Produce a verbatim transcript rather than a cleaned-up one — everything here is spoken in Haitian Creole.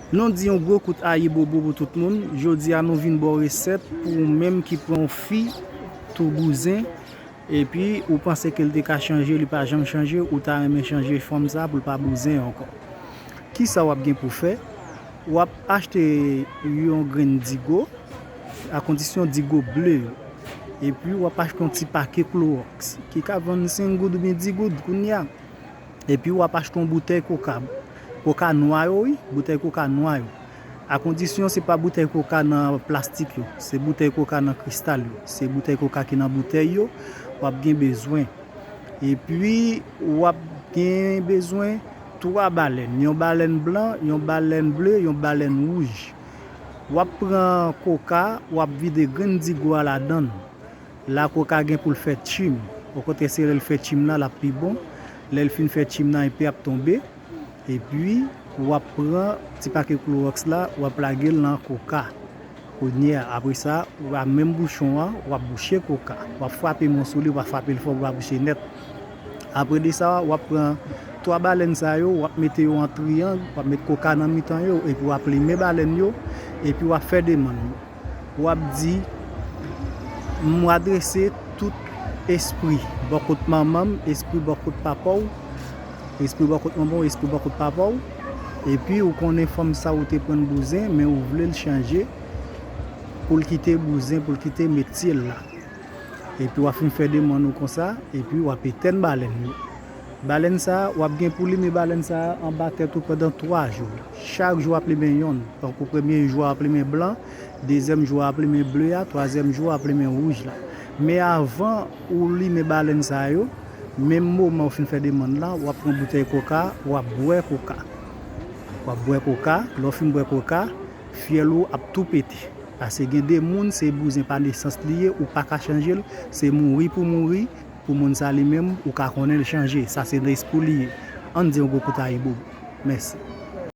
Nou di yon gwo kout ayibobo pou tout moun. Jodi a nou vin ba w resèt pou ou menm ki pran yon fi tou bouzen, epi ou panse ke l te ka chanje, li pa janm chanje, ou ta renmen chanje fanm sa pou l pa bouzen ankò. Kisa w ap gen pou fè? W ap achte yon grenn digo, akondisyon digo ble yo. Epi w ap achte yon ti pake klowòks ki ka vann senk goud oubyen dis goud kounye a. Epi w ap achte yon boutèy koka. Koka nwa yo, wi, boutèy koka nwa yo. Akondisyon se pa boutèy koka nan plastik yo, se boutèy koka nan kristal yo, se boutèy koka ki nan boutèy yo, w ap gen bezwen. Epi w ap gen bezwen twa balèn, yon balèn blan, yon balèn ble, yon balèn wouj. W ap pran koka, w ap vide grenn digo a ladan l. La koka gen pou l fè tchim. Okontrè, se lè l fè tchim nan, l ap pi bon. Lè l fin fè tchim nan, epi ap tonbe. Epi, w ap pran ti pake klowòks la, w ap lage l nan koka. Kounye a, apre sa, w a menm bouchon an, w ap bouche koka. W ap frape men w sou li, w ap frape l fò, w ap bouche nèt. Apre de sa, w ap pran twa balèn sa yo, w ap mete yo an triyang, w ap met koka nan mitan yo, epi w ap limen balèn yo, epi w ap fè demann yo. W ap di, "M adrese tout espri bò kot manman m, espri bò kot papa w, espri bò kot manman w, espri bò kot papa w." Epi ou konnen fanm sa ou te pran bouzen, men ou vle l chanje pou l kite bouzen, pou l kite metye l la. Epi w ap fin fè demann ou konsa, epi w ap etèn balèn yo. Balèn sa a, w ap gen pou limen balèn sa a anba tèt ou pandan twa jou. Chak jou w ap limen yonn. Tankou premye jou a w ap limen blan, dezyèm jou a w ap limen ble a, twazyèm jou a w ap limen wouj la. Men avan ou limen balèn sa yo, menm moman ou fin fè demann lan, w ap pran boutèy koka, w ap bwè koka. W ap bwè koka, lè w fin bwè koka, fyèl ou ap tou pete. Paske gen de moun, se bouzen pa nesans li ye, ou pa ka chanje l, se mouri pou mouri, pou moun sa li menm, ou ka konnen l chanje. Sa se lespri li ye. Ann di yon gwo kout ayibobo. Mèsi.